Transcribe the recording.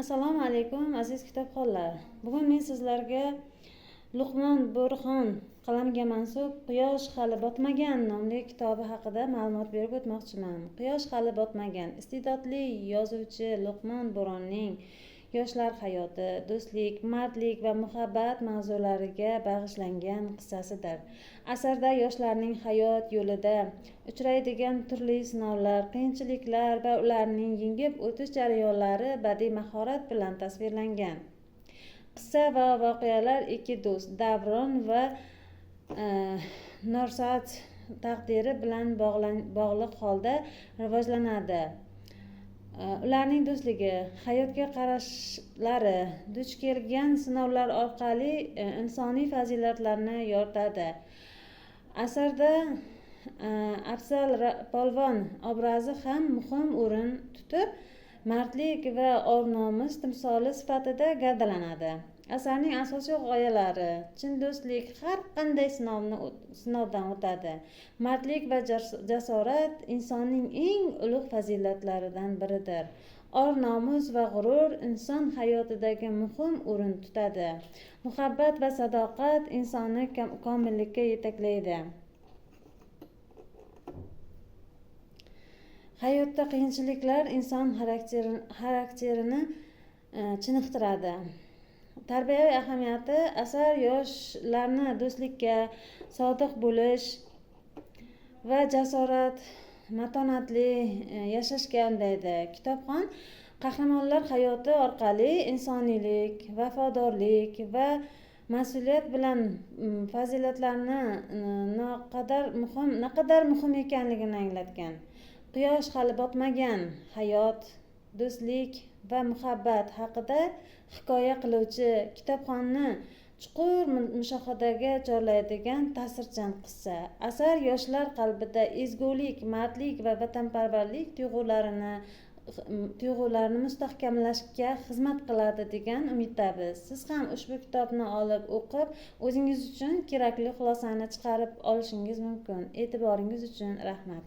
Assalomu alaykum, aziz kitobxonlar. Bugun men sizlarga Luqmon Bo'rixon qalamiga mansub "Quyosh hali botmagan" nomli kitobi haqida ma'lumot berib o'tmoqchiman. "Quyosh hali botmagan" iste'dodli yozuvchi Luqmon Bo'ronning yoshlar hayoti, do'stlik, mardlik va muhabbat mavzulariga bag'ishlangan qissasidir. Asarda yoshlarning hayot yo'lida uchraydigan turli sinovlar, qiyinchiliklar va ularning yengib o'tish jarayonlari badiiy mahorat bilan tasvirlangan. Qissa va voqealar ikki do'st Davron va Norsoat taqdiri bilan bog'liq holda rivojlanadi. Ularning do'stligi, hayotga qarashlari duch kelgan sinovlar orqali insoniy fazilatlarni yoritadi. Asarda Afzal polvon obrazi ham muhim o'rin tutib, mardlik va or nomus timsoli sifatida gavdalanadi. Asarning asosiy g'oyalari: chin do'stlik har qanday sinovdan o'tadi, mardlik va jasorat insonning eng ulug' fazilatlaridan biridir, or nomus va g'urur inson hayotidagi muhim o'rin tutadi, muhabbat va sadoqat insonni komillikka yetaklaydi. Hayotda qiyinchiliklar inson xarakterini chiniqtiradi. Tarbiyaviy ahamiyati: asar yoshlarni do'stlikka sodiq bo'lish va jasorat, matonatli yashashga undaydi. Kitobxon qahramonlar hayoti orqali insoniylik, vafodorlik va mas'uliyat bilan fazilatlarni naqadar muhim ekanligini anglatgan. "Quyosh hali botmagan" hayot, do'stlik va muhabbat haqida hikoya qiluvchi, kitobxonni chuqur mushohadaga chorlaydigan ta'sirchan qissa. Asar yoshlar qalbida ezgulik, mardlik va vatanparvarlik tuyg'ularini mustahkamlashga xizmat qiladi degan umiddamiz. Siz ham ushbu kitobni olib o'qib, o'zingiz uchun kerakli xulosani chiqarib olishingiz mumkin. E'tiboringiz uchun rahmat.